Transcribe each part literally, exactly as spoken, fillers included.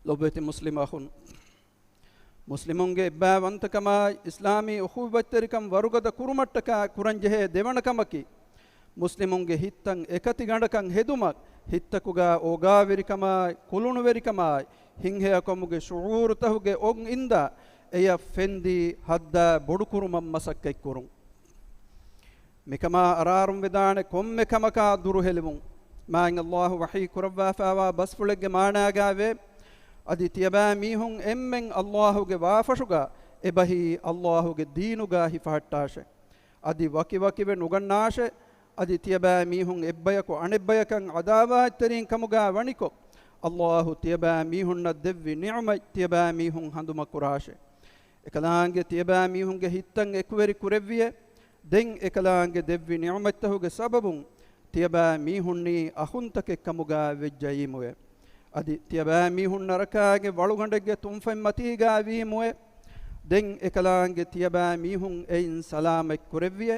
ލޮބުވެތި މުސްލިމް އަޚުން، މުސްލިމުންގެ އެއްބައިވަންތަކަމާއި، އިސްލާމީ އުޚުއްވަތްތެރިކަން ވަރުގަދަ ކުރުމަށްޓަކާ ކުރަންޖެހޭ ދެވަނަ ކަމަކީ، މުސްލިމުންގެ ހިތްތައް އެކަތިގަނޑަކަށް ހެދުމަށް، ހިތްތަކުގަ އޯގާވެރިކަމާއި، ކުލުނުވެރިކަމާއި، ހިތްހެޔޮކަމުގެ ޝުޢޫރުތަކުގެ އޮން އިންދާ، އެޔަށް ފެންދީ ހައްދާ ބޮޑުކުރުމަށް މަސައްކަތްކުރުން. މިކަމާ އަރާރުން ވެދާނެ ކޮންމެ ކަމަކާ ދުރުހެލިވުން. މާތް ﷲ ވަޙީ ކުރައްވާފާވާ ބަސްފުޅެއްގެ މާނާގައިވޭ، އަދި ތިޔަބައިމީހުން އެންމެން ﷲ ގެ ވާފަށުގަ އެބަހީ ﷲ ގެ ދީނުގަ ހިފަހައްޓާށޭ. އަދި ވަކިވަކިވެ ނުގަންނާށޭ. އަދި ތިޔަބައިމީހުން އެއްބަޔަކު އަނެއްބަޔަކަށް ޢަދާވާތްތެރިން ކަމުގަ ވަނިކޮށް، ﷲ ތިޔަބައިމީހުންނަށް ދެއްވި ނިޢުމަތް ތިޔަބައިމީހުން ހަނދުމަކުރާށޭ. އެކަލާނގެ ތިޔަބައިމީހުންގެ ހިތްތައް އެކުވެރި ކުރެއްވިއޭ. ދެން އެކަލާނގެ ދެއްވި ނިޢުމަތްތަކުގެ ސަބަބުން ތިޔަބައިމީހުންނީ އަޚުންތަކެއް ކަމުގަ ވެއްޖައީމުއޭ. އަދި ތިޔަބައިމީހުން ނަރަކާގެ ވަޅުގަނޑެއްގެ ތުންފަތްމަތީގަ ވީމުއޭ. ދެން އެކަލާނގެ ތިޔަބައިމީހުން އެއިން ސަލާމަތް ކުރެއްވިއޭ.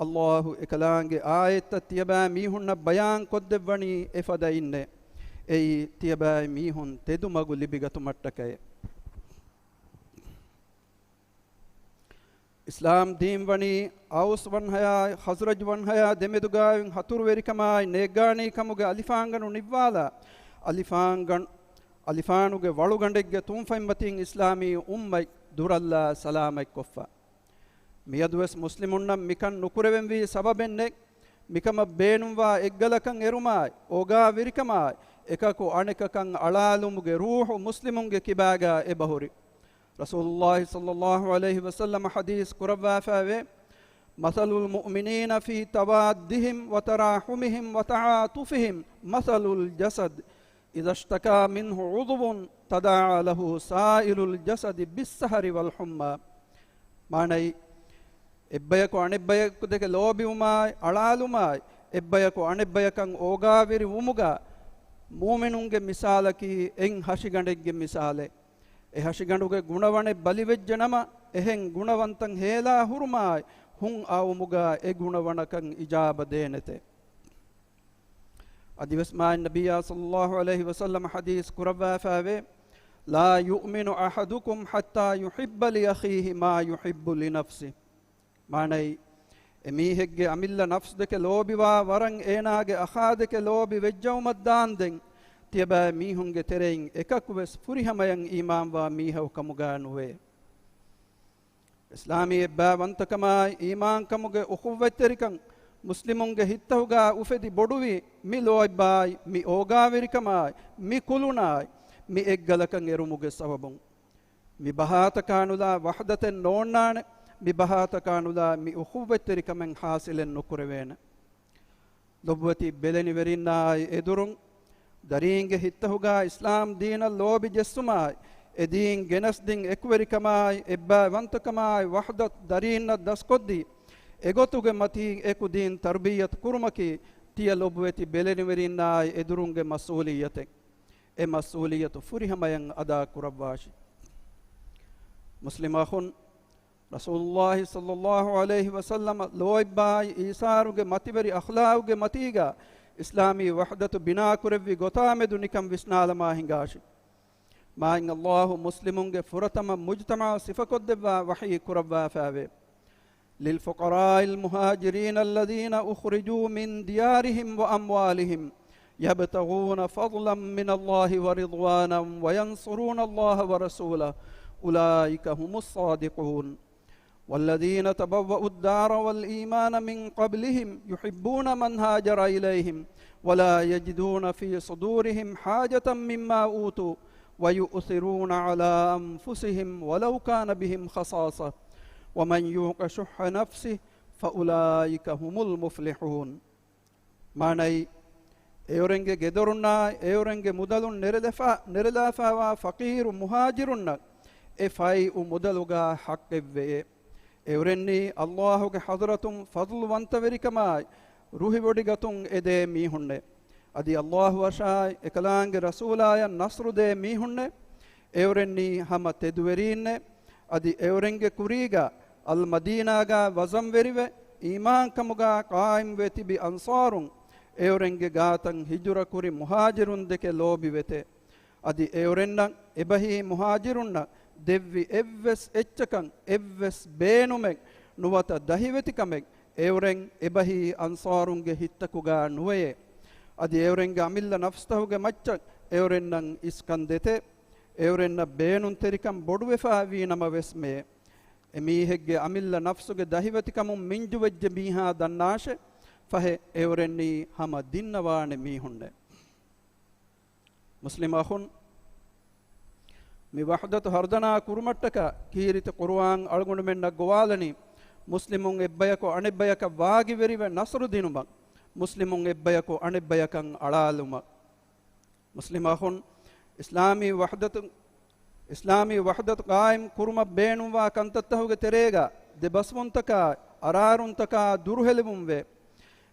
ﷲ އެކަލާނގެ އާޔަތްތައް ތިޔަބައިމީހުންނަށް ބަޔާން ކޮށްދެއްވަނީ އެފަދައިންނޭ. އެއީ ތިޔަބައިމީހުން ތެދުމަގު ލިބިގަތުމަށްޓަކައޭ. އިސްލާމް ދީން ވަނީ އައުސް ވަންހަޔާ ޚަޒްރަޖް ވަންހަޔާ ދެމެދުގައި ހަތުރުވެރިކަމާއި ނޭއްގާނީކަމުގެ އަލިފާންގަނޑު ނިއްވާލާ، އަލިފާންގަން-، އަލިފާނުގެ ވަޅުގަނޑެއްގެ ތުންފަތްމަތިން އިސްލާމީ އުއްމަތް ދުރަށްލާ ސަލާމަތްކޮށްފަ. މިއަދުވެސް މުސްލިމުންނަށް މިކަން ނުކުރެވެންވީ ސަބަބެއްނެތް. މިކަމަށް ބޭނުންވާ އެއްގަލަކަށް އެރުމާއި، އޯގާވެރިކަމާއި، އެކަކު އަނެކަކަށް އަޅާލުމުގެ ރޫޙު މުސްލިމުންގެ ކިބާގަ އެބަހުރި. ރަސޫލުﷲ ޞައްލަﷲ ޢަލައިހި ވަސައްލަމަ ޙަދީޘް ކުރައްވާފައިވޭ، مثل المؤمنين في توادهم وتراحمهم وتعاطفهم مثل الجسد إذا اشتكى منه عضو تداعى له سائر الجسد بالسهر والحمى. މާނައީ، އެއްބަޔަކު އަނެއްބަޔަކު ދެކެ ލޯބިވުމާއި، އަޅާލުމާއި، އެއްބަޔަކު އަނެއްބަޔަކަށް އޯގާވެރި ވުމުގަ، މުއުމިނުންގެ މިސާލަކީ އެއް ހަށިގަނޑެއްގެ މިސާލެއް. އެ ހަށިގަނޑުގެ ގުނަވަނެއް ބަލިވެއްޖެނަމަ، އެހެން ގުނަވަންތައް ހޭލާ ހުރުމާއި، ހުން އައުމުގަ އެ ގުނަވަނަކަށް އިޖާބަ ދޭނެތެ. އަދިވެސް މާތް ނަބިއްޔާ ޞައްލަﷲ ޢަލައިހި ވަސައްލަމަ ޙަދީޘް ކުރައްވާފައިވޭ، لا يؤمن أحدكم حتى يحب لأخيه ما يحب لنفسه. މާނައީ، އެމީހެއްގެ އަމިއްލަ ނަފްސު ދެކެ ލޯބިވާ ވަރަށް އޭނާގެ އަޚާ ދެކެ ލޯބި ވެއްޖައުމަށްދާންދެން، ތިޔަބައިމީހުންގެ ތެރެއިން އެކަކުވެސް ފުރިހަމަޔަށް އީމާންވާ މީހަކު ކަމުގަ ނުވޭ. އިސްލާމީ އެއްބައިވަންތަކަމާއި، އީމާންކަމުގެ އުޚުއްވަތްތެރިކަން މުސްލިމުންގެ ހިތްތަކުގަ އުފެދި ބޮޑުވީ، މި ލޯތްބާއި، މި އޯގާވެރިކަމާއި، މި ކުލުނާއި، މި އެއްގަލަކަށް އެރުމުގެ ސަބަބުން. މި ބަހާތަކާނުލާ ވަޙްދަތެއް ނޯންނާނެ، މި ބަހާތަކާނުލާ މި އުޚުއްވަތްތެރިކަމެއް ޙާޞިލެއް ނުކުރެވޭނެ. ލޮބުވެތި ބެލެނިވެރިންނާއި އެދުރުން، ދަރީންގެ ހިތްތަކުގަ އިސްލާމް ދީނަށް ލޯބި ޖެއްސުމާއި، އެ ދީން ގެނެސްދިން އެކުވެރިކަމާއި، އެއްބައިވަންތަކަމާއި، ވަޙްދަތު ދަރީންނަށް ދަސްކޮށްދީ، އެގޮތުގެ މަތީން އެކު ދީން ތަރުބިއްޔަތު ކުރުމަކީ، ތިޔަ ލޮބުވެތި ބެލެނިވެރިންނާއި އެދުރުންގެ މަސްއޫލިއްޔަތެއް. އެ މަސްއޫލިއްޔަތު ފުރިހަމަޔަށް އަދާ ކުރައްވާށި. މުސްލިމް އަޚުން، ރަސޫލުﷲ ޞައްލަﷲ ޢަލައިހި ވަސައްލަމަ ލޯތްބާއި އީސާރުގެ މަތިވެރި އަޚްލާގުގެ މަތީގަ އިސްލާމީ ވަޙްދަތު ބިނާކުރެއްވި ގޮތާމެދު ނިކަން ވިސްނާލަމާ ހިނގާށި. މާތް ﷲ މުސްލިމުންގެ ފުރަތަމަ މުޖްތަމަޢަށް ސިފަކޮށްދެއްވާ ވަޙީ ކުރައްވާފައިވޭ. للفقراء المهاجرين الذين أخرجوا من ديارهم وأموالهم يبتغون فضلا من الله ورضوانا وينصرون الله ورسوله أولئك هم الصادقون. والذين تبوأوا الدار والإيمان من قبلهم يحبون من هاجر إليهم ولا يجدون في صدورهم حاجة مما أوتوا ويؤثرون على أنفسهم ولو كان بهم خصاصة ومن يوق شح نفسه فأولئك هم المفلحون. މާނައީ، އެއުރެންގެ ގެދޮރުންނާއި އެއުރެންގެ މުދަލުން ނެރެލެފާ-، ނެރެލާފާވާ ފަޤީރު މުހާޖިރުންނަށް އެ ފައިއު މުދަލުގަ ޙައްޤެއްވެޔޭ. އެއުރެންނީ ﷲގެ ޙަޟްރަތުން ފަޟްލުވަންތަވެރިކަމާއި، ރުހިވޮޑިގަތުން އެދޭ މީހުންނޭ. އަދި ﷲ އަށާއި އެކަލާނގެ ރަސޫލާޔަށް ނަޞްރު ދޭ މީހުންނޭ. އެއުރެންނީ ހަމަ ތެދުވެރީންނޭ. އަދި އެއުރެންގެ ކުރީގަ އަލްމަދީނާގަ ވަޒަންވެރިވެ، އީމާންކަމުގަ ޤާއިމްވެ ތިބި އަންޞާރުން، އެއުރެންގެ ގާތަށް ހިޖުރަކުރި މުހާޖިރުން ދެކެ ލޯބިވެތޭ. އަދި އެއުރެންނަށް އެބަހީ މުހާޖިރުންނަށް ދެއްވި އެއްވެސް އެއްޗަކަށް އެއްވެސް ބޭނުމެއް ނުވަތަ ދަހިވެތިކަމެއް އެއުރެން އެބަހީ އަންޞާރުންގެ ހިތްތަކުގަ ނުވެޔޭ. އަދި އެއުރެންގެ އަމިއްލަ ނަފްސްތަހުގެ މައްޗަށް އެއުރެންނަށް އިސްކަން ދެތޭ. އެއުރެންނަށް ބޭނުންތެރިކަން ބޮޑުވެފަ ވީނަމަވެސް މޭ. އެމީހެއްގެ އަމިއްލަ ނަފްސުގެ ދަހިވެތިކަމުން މިންޖުވެއްޖެ މީހާ ދަންނާށެ. ފަހެ އެއުރެންނީ ހަމަ ދިންނަވާނެ މީހުންނޭ. މުސްލިމް އަޚުން، މި ވަޙްދަތު ހަރުދަނާ ކުރުމަށްޓަކާ ކީރިތި ޤުރުއާން އަޅުގަނޑުމެންނަށް ގޮވާލަނީ، މުސްލިމުން އެއްބަޔަކު އަނެއްބަޔަކަށް ވާގިވެރިވެ ނަޞްރު ދިނުމަށް، މުސްލިމުން އެއްބަޔަކު އަނެއްބަޔަކަށް އަޅާލުމަށް. މުސްލިމް އަޚުން، އިސްލާމީ ވަޙްދަތު، އިސްލާމީ ވަޙްދަތު ޤާއިމް ކުރުމަށް ބޭނުންވާ ކަންތައްތަހުގެ ތެރޭގަ ދެބަސްވުންތަކާ، އަރާރުންތަކާ ދުރުހެލިވުންވޭ.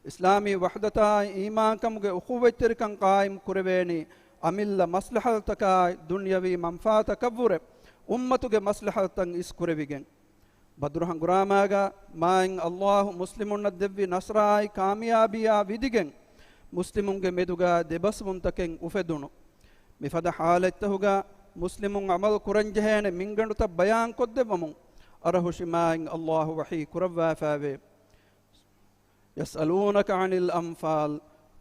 އިސްލާމީ ވަޙްދަތާއި އީމާންކަމުގެ އުޚުއްވަތްތެރިކަން ޤާއިމް ކުރެވޭނީ އަމިއްލަ މަސްލަޙަތްތަކާއި ދުނިޔަވީ މަންފާތަކަށްވުރެ، އުއްމަތުގެ މަސްލަޙަތްތައް އިސްކުރެވިގެން. ބަދުރު ހަނގުރާމާގަ މާތް ﷲ މުސްލިމުންނަށް ދެއްވި ނަޞްރާއި ކާމިޔާބީއާ ވިދިގެން، މުސްލިމުންގެ މެދުގަ ދެބަސްވުންތަކެއް އުފެދުނު. މިފަދަ ޙާލަތްތަހުގަ މުސްލިމުން ޢަމަލު ކުރަންޖެހޭނެ މިންގަނޑުތައް ބަޔާންކޮށްދެއްވަމުން، އަރަހުށި މާތް ﷲ ވަޙީ ކުރައްވާފައިވޭ. يسألونك عن الأنفال،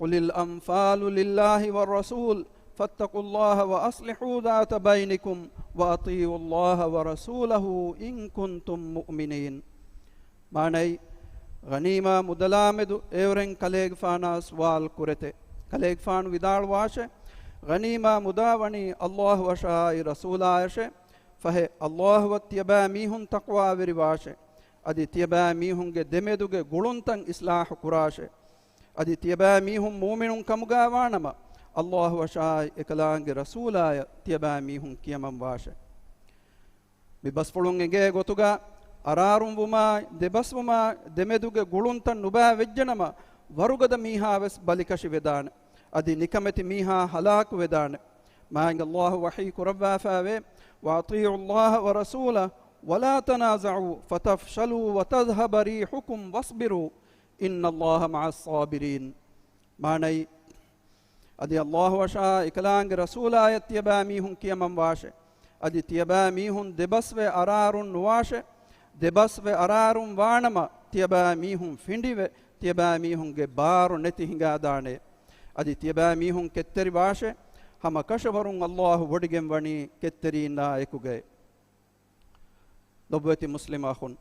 قل الأنفال لله والرسول، فاتقوا الله وأصلحوا ذات بينكم، وأطيعوا الله ورسوله إن كنتم مؤمنين. މާނައީ، ޣަނީމާ މުދަލާމެދު އެއުރެން ކަލޭގެފާނާ ސުވާލު ކުރެތެ. ކަލޭގެފާނު ވިދާޅުވާށެ، ޣަނީމާ މުދާ ވަނީ ﷲ އަށާއި ރަސޫލާއަށެ. ފަހެ، ﷲ އަށް ތިޔަބައިމީހުން ތަޤްވާވެރިވާށެ. އަދި ތިޔަބައިމީހުންގެ ދެމެދުގެ ގުޅުންތައް އިޞްލާޙު ކުރާށެ. އަދި ތިޔަބައިމީހުން މުއުމިނުން ކަމުގައިވާނަމަ، ﷲ އަށާއި އެކަލާނގެ ރަސޫލާޔަށް ތިޔަބައިމީހުން ކިޔަމަންވާށެ. މި ބަސްފުޅުން އެނގޭ ގޮތުގަ، އަރާރުންވުމާ، ދެބަސްވުމާ، ދެމެދުގެ ގުޅުންތައް ނުބައި ވެއްޖެނަމަ، ވަރުގަދަ މީހާވެސް ބަލިކަށިވެދާނެ. އަދި ނިކަމެތި މީހާ ހަލާކުވެދާނެ. މާތް ﷲ ވަޙީ ކުރައްވާފައިވޭ، وأطيعوا الله ورسوله ولا تنازعوا فتفشلوا وتذهب ريحكم واصبروا إن الله مع الصابرين. މާނައީ، އަދި ﷲ އަށާ އެކަލާނގެ ރަސޫލާޔަށް ތިޔަބައިމީހުން ކިޔަމަންވާށެ. އަދި ތިޔަބައިމީހުން ދެބަސްވެ އަރާރުން ނުވާށެ. ދެބަސްވެ އަރާރުން ވާނަމަ، ތިޔަބައިމީހުން ފިނޑިވެ، ތިޔަބައިމީހުންގެ ބާރު ނެތި ހިނގާދާނެ. އަދި ތިޔަބައިމީހުން ކެތްތެރިވާށެ. ހަމަ ކަށަވަރުން ﷲ ވޮޑިގެންވަނީ ކެތްތެރީންނާ އެކުގައި. ލޮބުވެތި މުސްލިމް އަޚުން،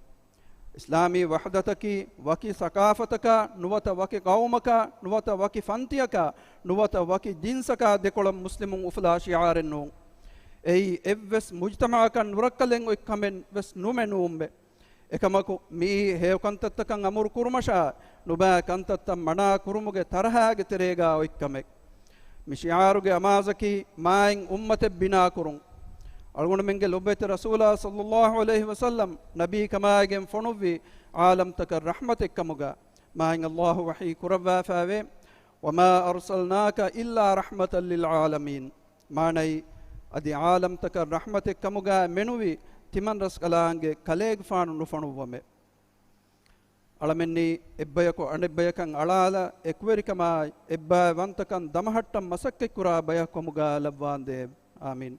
އިސްލާމީ ވަޙްދަތަކީ ވަކި ސަޤާފަތަކާ، ނުވަތަ ވަކި ޤައުމަކާ، ނުވަތަ ވަކި ފަންތިއަކާ، ނުވަތަ ވަކި ޖިންސަކާ ދެކޮޅަށް މުސްލިމުން އުފުލާ ޝިޢާރެއް ނޫން. އެއީ އެއްވެސް މުޖްތަމަޢަކަށް ނުރައްކަލެއް އޮތް ކަމެއް ވެސް ނުމެ ނޫންމެ. އެކަމަކު، މިއީ ހެޔޮ ކަންތައްތަކަށް އަމުރު ކުރުމަށާ، ނުބައި ކަންތައްތައް މަނާ ކުރުމުގެ ތަރަހާގެ ތެރޭގާ އޮތް ކަމެއް. މި ޝިޢާރުގެ އަމާޒަކީ މާތް އުއްމަތެއް ބިނާކުރުން. އަޅުގަނޑުމެންގެ ލޮބުވެތި ރަސޫލާ ޞައްލައްލާހު ޢަލައިހި ވަސައްލަމް ނަބީ ކަމާއިގެން ފޮނުއްވީ ޢާލަމްތަކަށް ރަޙްމަތެއް ކަމުގަ. މާތް ﷲ ވަޙީ ކުރައްވާފައިވޭ، وما أرسلناك إلا رحمة للعالمين. މާނައީ، އަދި ޢާލަމްތަކަށް ރަޙްމަތެއް ކަމުގަ މެނުވީ ތިމަންރަސްކަލާނގެ ކަލޭގެފާނު ނުފޮނުއްވަމެ. އަޅަމެންނީ އެއްބަޔަކު އަނެއްބަޔަކަށް އަޅާލާ، އެކުވެރިކަމާއި އެއްބައިވަންތަކަން ދަމަހައްޓަން މަސައްކަތްކުރާ ބަޔަކު ކަމުގަ ލައްވާނދޭ. آمين.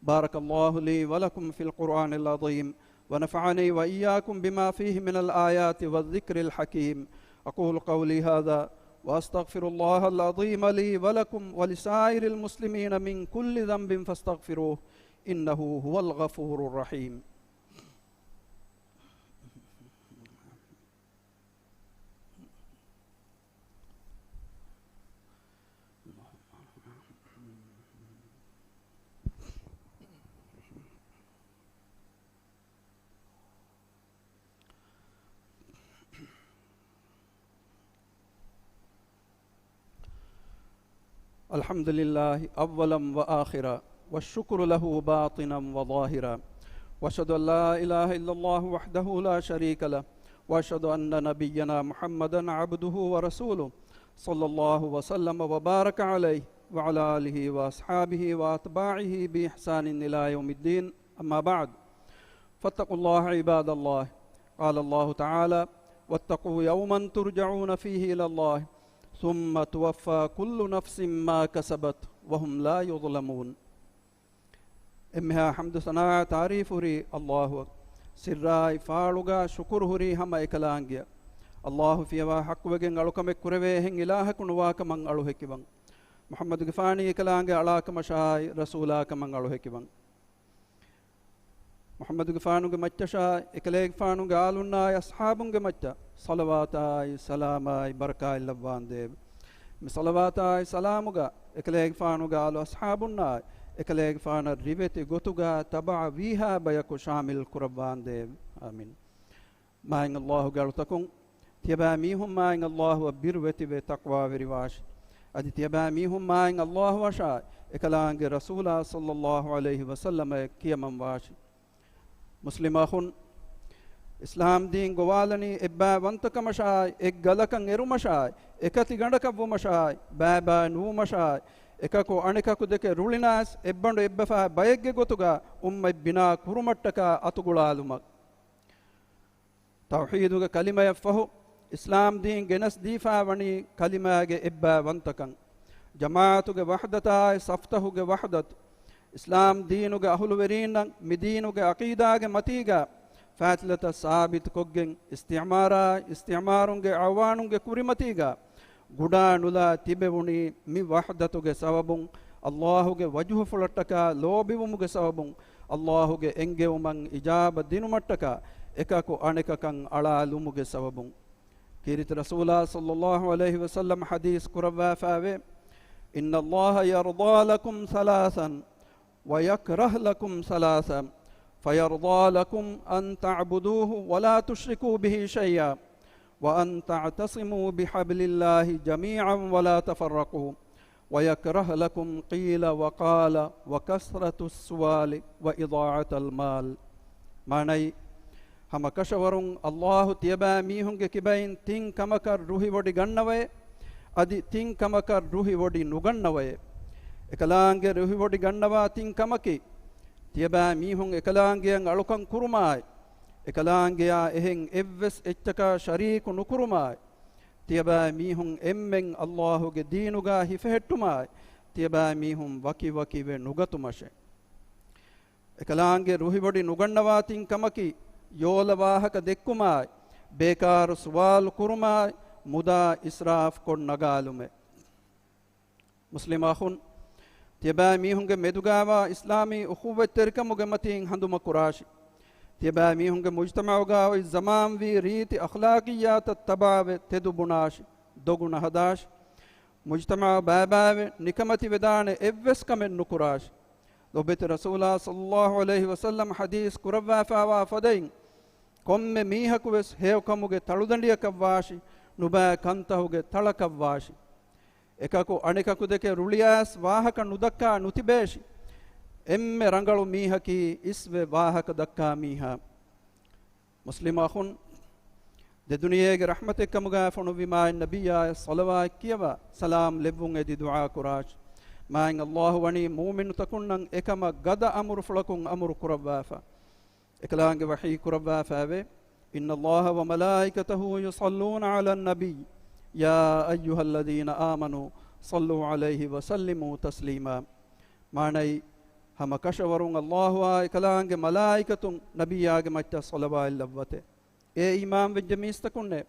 بارك الله لي ولكم في القرآن العظيم، ونفعني وإياكم بما فيه من الآيات والذكر الحكيم. أقول قولي هذا، وأستغفر الله العظيم لي ولكم ولسائر المسلمين من كل ذنب فاستغفروه، إنه هو الغفور الرحيم. الحمد لله أولا وآخرا، والشكر له باطنا وظاهرا، وأشهد أن لا إله إلا الله وحده لا شريك له، وأشهد أن نبينا محمدا عبده ورسوله، صلى الله وسلم وبارك عليه وعلى آله وأصحابه وأتباعه بإحسان إلى يوم الدين، أما بعد، فاتقوا الله عباد الله. قال الله تعالى: واتقوا يوما ترجعون فيه إلى الله ثم توفى كل نفس ما كسبت وهم لا يظلمون. އެންމެހާ ޙަމްދު ސަނާ ތާރީފު ހުރީ ﷲ އަށް. ސިއްރާއި ފާޅުގާ ޝުކުރު ހުރީ ހަމަ އެކަލާނގެއަށް. ﷲ ފިޔަވާ ޙައްޤުވެގެން އަޅުކަމެއް ކުރެވޭ އެހެން އިލާހަކު ނުވާކަމަށް އަޅު ހެކިވަން. މުޙައްމަދުގެފާނީ އެކަލާނގެ އަޅާކަމަށާއި ރަސޫލާކަމަށް އަޅު ހެކިވަން. މުޙައްމަދުގެފާނުގެ މައްޗަށާއި، އެކަލޭގެފާނުގެ އާލުންނާއި އަޞްޙާބުންގެ މައްޗަށް ޞަލަވާތާއި ސަލާމާއި ބަރަކާތް ލައްވާނދޭވެ. މި ޞަލަވާތާއި ސަލާމުގަ އެކަލޭގެފާނުގެ އާލު އަޞްޙާބުންނާއި، އެކަލޭގެފާނަށް ރިވެތި ގޮތުގަ ތަބަޢަ ވީހާ ބަޔަކު ޝާމިލް ކުރައްވާނދޭވެ. އާމީން. މާތް ﷲ ގެ އަޅުތަކުން، ތިޔަބައިމީހުން މާތް ﷲ އަށް ބިރުވެތިވެ ތަޤްވާވެރިވާށި. އަދި ތިޔަބައިމީހުން މާތް ﷲ އަށާއި، އެކަލާނގެ ރަސޫލާ ޞައްލަﷲު ޢަލައިހި ވަސައްލަމައަށް ކިޔަމަންވާށި. މުސްލިމް އަޚުން، އިސްލާމް ދީން ގޮވާލަނީ އެއްބައިވަންތަކަމަށާއި، އެއްގަލަކަށް އެރުމަށާއި، އެކަތިގަނޑަކަށްވުމަށާއި، ބައިބައި ނުވުމަށާއި، އެކަކު އަނެކަކު ދެކެ ރުޅިނާސް އެއްބަނޑު އެއްބަފާ ބައެއްގެ ގޮތުގަ އުއްމަތް ބިނާ ކުރުމަށްޓަކާ އަތުގުޅާލުމަށް. ތައުޙީދުގެ ކަލިމަޔަށްފަހު، އިސްލާމް ދީން ގެނެސްދީފާވަނީ ކަލިމާގެ އެއްބައިވަންތަކަން. ޖަމާޢަތުގެ ވަޙްދަތާއި ޞަފްތަހުގެ ވަޙްދަތު. އިސްލާމް ދީނުގެ އަހުލުވެރީންނަށް މި ދީނުގެ ޢަޤީދާގެ މަތީގަ ފާތިލަތައް ސާބިތުކޮށްގެން، އިސްތިޢުމާރާއި އިސްތިޢުމާރުންގެ އަޢުވާނުންގެ ކުރިމަތީގަ ގުޑާނުލާ ތިބެވުނީ މި ވަޙްދަތުގެ ސަބަބުން، ﷲ ގެ ވަޖުހުފުޅަށްޓަކާ ލޯބިވުމުގެ ސަބަބުން، ﷲ ގެ އެންގެވުމަށް އިޖާބަ ދިނުމަށްޓަކާ އެކަކު އަނެކަކަށް އަޅާލުމުގެ ސަބަބުން. ކީރިތި ރަސޫލާ ޞައްލަﷲު ޢަލައިހި ވަސައްލަމަ ޙަދީޘް ކުރައްވާފައިވޭ، إن الله يرضى لكم ثلاثا ويكره لكم ثلاثا، فيرضى لكم أن تعبدوه ولا تشركوا به شيئا، وأن تعتصموا بحبل الله جميعا ولا تفرقوا، ويكره لكم قيل وقال وكثرة السؤال وإضاعة المال. މާނައީ، ހަމަ ކަށަވަރުން ﷲ ތިޔަބައިމީހުންގެ ކިބައިން ތިން ކަމަކަށް ރުހިވޮޑި ގަންނަވައޭ، އަދި ތިން ކަމަކަށް ރުހިވޮޑި ނުގަންނަވައޭ. އެކަލާނގެ ރުހިވޮޑި ގަންނަވާ ތިން ކަމަކީ، ތިޔަބައިމީހުން އެކަލާނގެއަށް އަޅުކަން ކުރުމާއި، އެކަލާނގެއާ އެހެން އެއްވެސް އެއްޗަކާ ޝަރީކު ނުކުރުމާއި، ތިޔަބައިމީހުން އެންމެން ﷲ ގެ ދީނުގަ ހިފެހެއްޓުމާއި، ތިޔަބައިމީހުން ވަކިވަކިވެ ނުގަތުމަށެ. އެކަލާނގެ ރުހިވޮޑި ނުގަންނަވާ ތިން ކަމަކީ، ޔޯލަ ވާހަކަ ދެއްކުމާއި، ބޭކާރު ސުވާލު ކުރުމާއި، މުދާ އިސްރާފް ކޮށް ނަގާލުމެ. މުސްލިމް އަޚުން، ތިޔަބައިމީހުންގެ މެދުގާވާ އިސްލާމީ އުޚުއްވަތްތެރިކަމުގެ މަތީން ހަނދުމަކުރާށި. ތިޔަބައިމީހުންގެ މުޖްތަމަޢުގާ އޮތް ޒަމާންވީ ރީތި އަޚްލާޤިއްޔާތަށް ތަބާވެ ތެދު ބުނާށި، ދޮގު ނަހަދާށި. މުޖްތަމަޢު ބައިބައިވެ ނިކަމެތިވެދާނެ އެއްވެސް ކަމެއް ނުކުރާށި. ލޮބުވެތި ރަސޫލާ ޞައްލަﷲު ޢަލައިހި ވަސައްލަމަ ޙަދީޘް ކުރައްވާފާވާ ފަދައިން، ކޮންމެ މީހަކުވެސް ހެޔޮކަމުގެ ތަޅުދަނޑިއަކަށްވާށި، ނުބައި ކަންތަހުގެ ތަޅަކަށްވާށި. އެކަކު އަނެކަކު ދެކެ ރުޅިއައިސް ވާހަކަ ނުދައްކާ ނުތިބޭށި. އެންމެ ރަނގަޅު މީހަކީ އިސްވެ ވާހަކަ ދައްކާ މީހާ. މުސްލިމް އަޚުން، ދެދުނިޔޭގެ ރަޙްމަތެއްކަމުގައި ފޮނުއްވި މާތް ނަބިއްޔާއަށް ޞަލަވާތް ކިޔަވާ، ސަލާމް ލެއްވުން އެދި ދުޢާ ކުރާށި. މާތް ﷲ ވަނީ މުއުމިނުތަކުންނަށް އެކަމަށް ގަދަ އަމުރުފުޅަކުން އަމުރު ކުރައްވާފަ. އެކަލާނގެ ވަޙީ ކުރައްވާފައިވޭ، إن الله وملائكته يصلون على النبي يا أيها الذين آمنوا صلوا عليه وسلموا تسليما. މާނައީ، ހަމަ ކަށަވަރުން ﷲ އާ އެކަލާނގެ މަލާއިކަތުން ނަބިއްޔާގެ މައްޗަށް ޞަލަވާތް ލައްވަތެ. އޭ އީމާންވެއްޖެ މީސްތަކުންނޭ!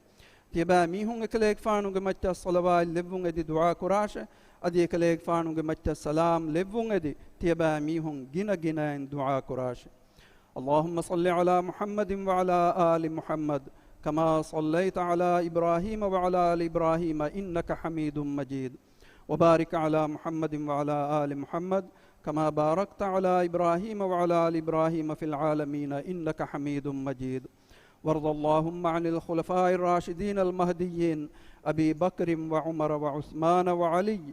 ތިޔަބައިމީހުން އެކަލޭގެފާނުގެ މައްޗަށް ޞަލަވާތް ލެއްވުން އެދި ދުޢާ ކުރާށޭ، އަދި އެކަލޭގެފާނުގެ މައްޗަށް ސަލާމް ލެއްވުން އެދި ތިޔަބައިމީހުން ގިނަ ގިނައިން ދުޢާ ކުރާށޭ. اللهم صل على محمد وعلى آل محمد كما صليت على إبراهيم وعلى آل إبراهيم إنك حميد مجيد. وبارك على محمد وعلى آل محمد كما باركت على إبراهيم وعلى آل إبراهيم في العالمين إنك حميد مجيد. وارض اللهم عن الخلفاء الراشدين المهديين أبي بكر وعمر وعثمان وعلي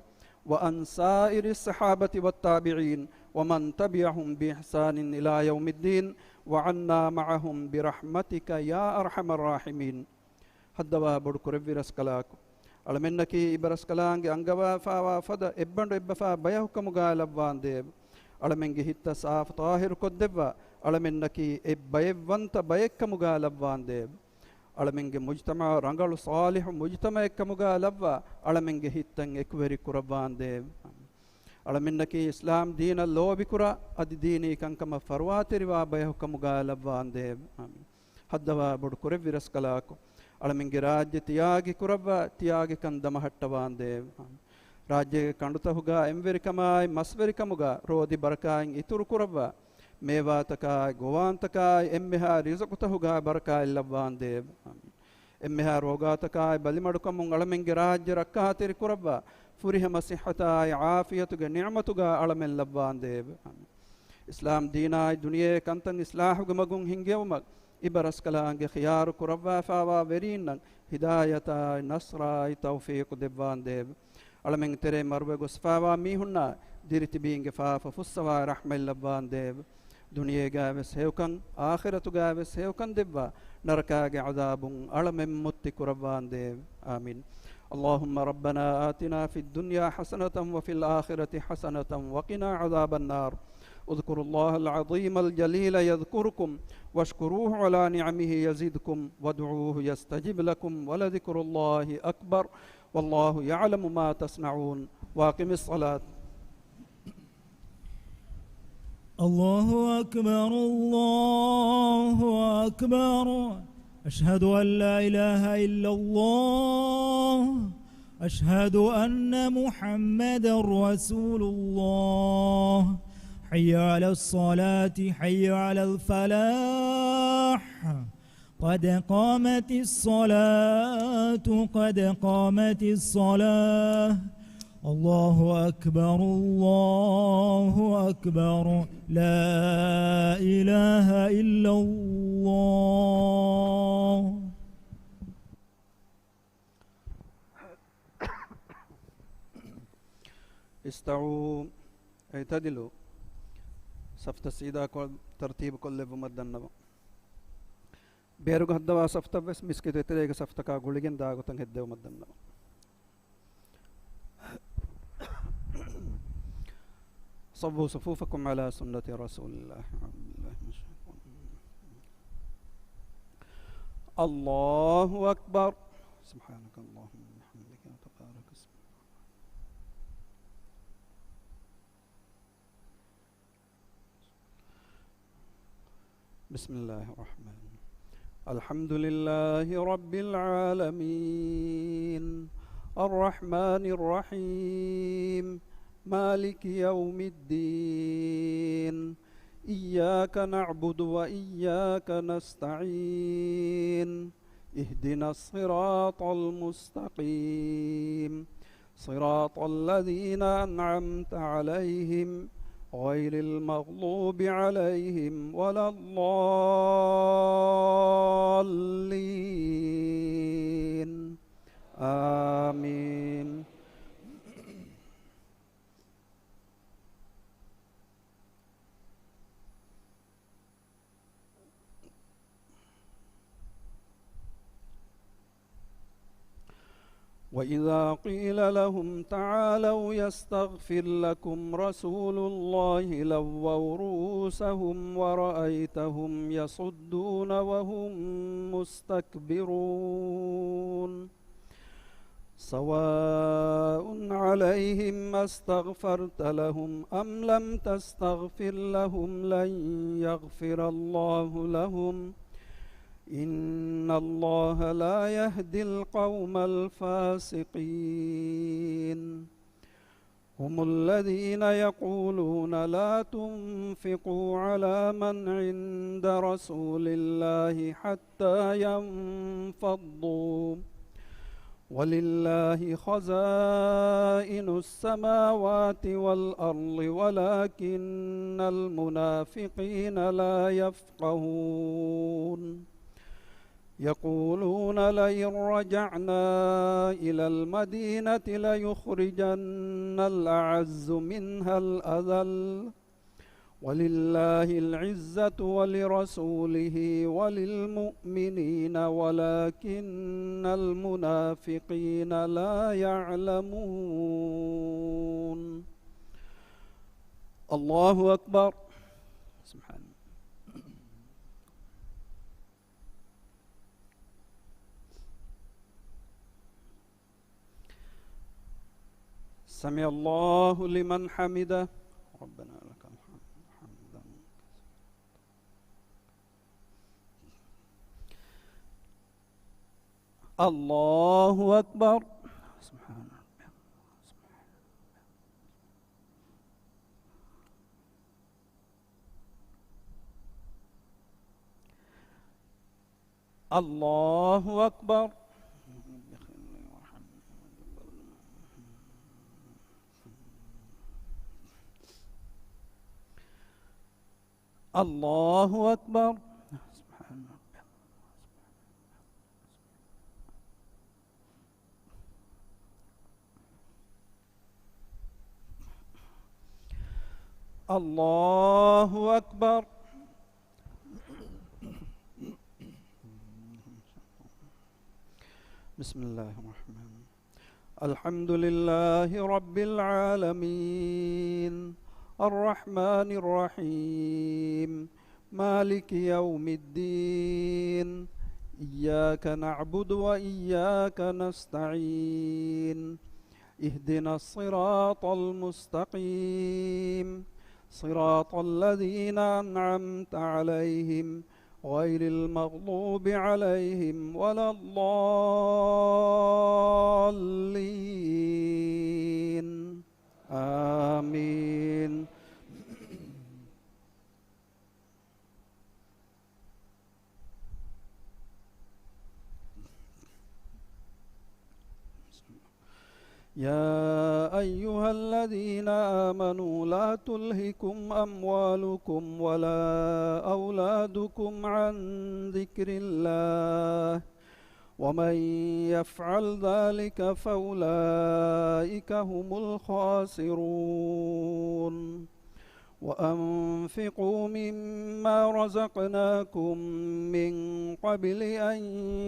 وعن سائر الصحابة والتابعين ومن تبعهم بإحسان إلى يوم الدين وعنا معهم برحمتك يا أرحم الراحمين. ހައްދަވާ ބޮޑު ކުރެއްވި ރަސްކަލާކޮ، އަޅަމެންނަކީ އިބަރަސްކަލާނގެ އަންގަވާފާވާ ފަދަ އެއްބަނޑު އެއްބަފާ ބަޔަކުކަމުގާ ލައްވާނދޭވެ. އަޅަމެންގެ ހިތްތައް ސާފު ޠާހިރު ކޮށްދެއްވާ، އަޅަމެންނަކީ އެއް ބައެއްވަންތަ ބައެއްކަމުގާ ލައްވާނދޭވެ. އަޅަމެންގެ މުޖްތަމަޢަށް ރަނގަޅު ޞާލިޙު މުޖްތަމަޢެއްކަމުގާ ލައްވާ، އަޅަމެންގެ ހިތްތައް އެކުވެރި ކުރައްވާނދޭވެ. އަޅަމެންނަކީ އިސްލާމް ދީނަށް ލޯބިކުރާ، އަދި ދީނީ ކަންކަމަށް ފަރުވާތެރިވާ ބަޔަކު ކަމުގައި ލައްވާނދޭވެ. އާމީން. ހައްދަވާ ބޮޑު ކުރެއްވި ރަސްކަލާކޮ، އަޅަމެންގެ ރާއްޖެ ތިޔާގި ކުރައްވާ، ތިޔާގިކަން ދަމަހައްޓަވާނދޭވެ. ރާއްޖޭގެ ކަނޑުތަހުގަ އެންވެރިކަމާއި މަސްވެރިކަމުގަ ރޯދި ބަރަކާތް އިތުރު ކުރައްވާ، މޭވާތަކާއި ގޮވާންތަކާއި އެންމެހާ ރިޒުޤުތަހުގަ ބަރަކާތް ލައްވާނދޭވެ. އެންމެހާ ރޯގާތަކާއި ބަލިމަޑުކަމުން އަޅަމެންގެ ރާއްޖެ ރައްކާތެރި ކުރައްވާ، ފުރިހަމަ ސިއްހަތާއި ޢާފިޔަތުގެ ނިޢުމަތުގަ އަޅަމެން ލައްވާނދޭވެ. އާމީން. އިސްލާމް ދީނާއި ދުނިޔެ ކަންތައް އިސްލާހުގެ މަގުން ހިންގެވުމަށް އިބަރަސްކަލާނގެ ޚިޔާރު ކުރައްވާފާވާ ވެރީންނަށް ހިދާޔަތާއި ނަޞްރާއި ތައުފީޤު ދެއްވާނދޭވެ. އަޅަމެން ތެރޭ މަރުވެ ގޮސްފާވާ މީހުންނާ ދިރިތިބީންގެ ފާފަ ފުއްސަވާ ރަޙްމަތް ލައްވާނދޭވެ. ދުނިޔޭގައިވެސް ހެޔޮކަން، އާޚިރަތުގައިވެސް ހެޔޮކަން ދެއްވާ، ނަރަކާގެ ޢަޛާބުން އަޅަމެން މުއްތި ކުރައްވާނދޭވެ. އާމީން. اللهم ربنا آتنا في الدنيا حسنة وفي الآخرة حسنة وقنا عذاب النار. اذكروا الله العظيم الجليل يذكركم واشكروه على نعمه يزدكم وادعوه يستجب لكم ولذكر الله أكبر والله يعلم ما تصنعون. وأقم الصلاة. الله أكبر، الله أكبر. أشهد أن لا إله إلا الله. أشهد أن محمدا رسول الله. حي على الصلاة، حي على الفلاح. قد قامت الصلاة، قد قامت الصلاة. الله أكبر، الله أكبر. لا إله إلا الله. استووا اعتدلوا. ސަފްތައް ސީދާކޮށް ތަރްތީބު ކޮށްލެއްވުމަށް ދަންނަވަން. ބޭރުގަ ހައްދަވާ ސަފްތައް ވެސް މިސްކިތު އެތެރޭގެ ސަފްތަކާ ގުޅިގެން ދާގޮތަށް ހެއްދެވުމަށް ދަންނަވަން. صووا صفوفكم على سنة رسول الله. أعوذ بالله من الشيطان الرجيم. الله أكبر. سبحانك اللهم وبحمدك وتبارك اسمك. بسم الله الرحمن الرحيم. الحمد لله رب العالمين. الرحمن الرحيم. مالك يوم الدين. إياك نعبد وإياك نستعين. اهدنا الصراط المستقيم. صراط الذين أنعمت عليهم غير المغضوب عليهم ولا الضالين. آمين. وإذا قيل لهم تعالوا يستغفر لكم رسول الله لووا رؤوسهم ورأيتهم يصدون وهم مستكبرون. سواء عليهم أستغفرت لهم أم لم تستغفر لهم لن يغفر الله لهم إن الله لا يهدي القوم الفاسقين. هم الذين يقولون لا تنفقوا على من عند رسول الله حتى ينفضوا ولله خزائن السماوات والأرض ولكن المنافقين لا يفقهون. يقولون لئن رجعنا إلى المدينة ليخرجن الأعز منها الأذل ولله العزة ولرسوله وللمؤمنين ولكن المنافقين لا يعلمون. الله أكبر. سبحان الله. سمع الله لمن حمده. ربنا لك الحمد حمدا. الله أكبر. سبحان ربي. الله أكبر. الله أكبر. سبحان ربي. الله أكبر. بسم الله الرحمن الرحيم. الحمد لله رب العالمين. الرحمن الرحيم. مالك يوم الدين. إياك نعبد وإياك نستعين. اهدنا الصراط المستقيم. صراط الذين أنعمت عليهم غير المغضوب عليهم ولا الضالين. آمين. يا أيها الذين آمنوا لا تلهكم أموالكم ولا أولادكم عن ذكر الله، ومن يفعل ذلك فأولئك هم الخاسرون. وأنفقوا مما رزقناكم من قبل أن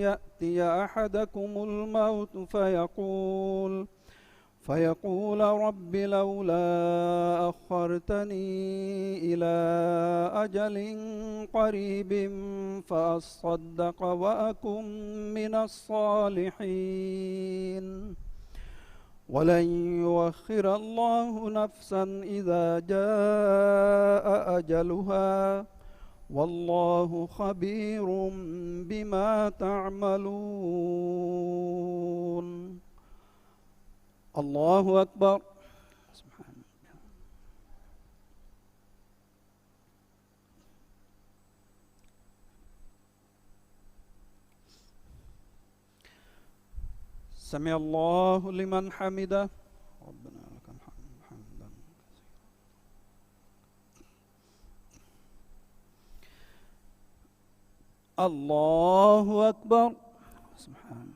يأتي أحدكم الموت فيقول، فيقول رب لولا أخرتني إلى أجل قريب فأصدق وأكن من الصالحين. ولن يؤخر الله نفسا إذا جاء أجلها، والله خبير بما تعملون. الله أكبر. سبحان الله. سمع الله لمن حمده. ربنا لك الحمد حمدا كثيرا. الله أكبر. سبحان الله.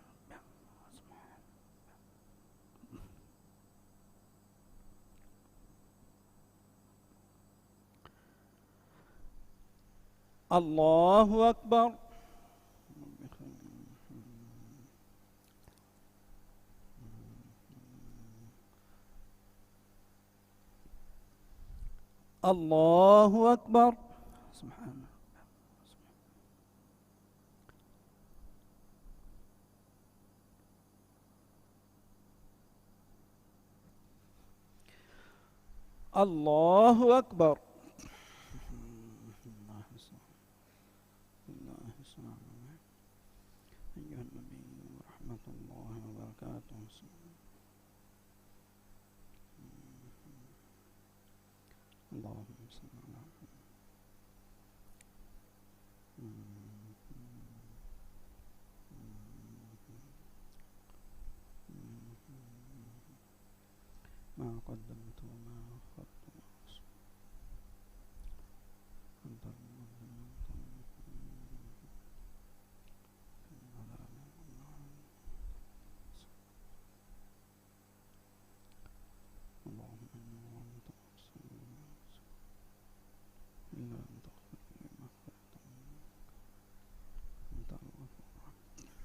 الله أكبر. الله أكبر. سبحان الله. الله أكبر. أيها النبي ورحمة الله وبركاته. اللهم صل على محمد. ما قدمت وما أخرت وما أسررت. أنت المقدم وأنت المؤخر. اللهم إني ظلمت نفسي وما أرسلت إلا أن تغفر لي ما اخترت منك. أنت الغفور الرحيم.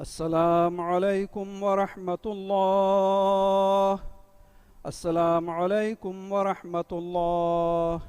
السلام عليكم ورحمة الله. السلام عليكم ورحمة الله.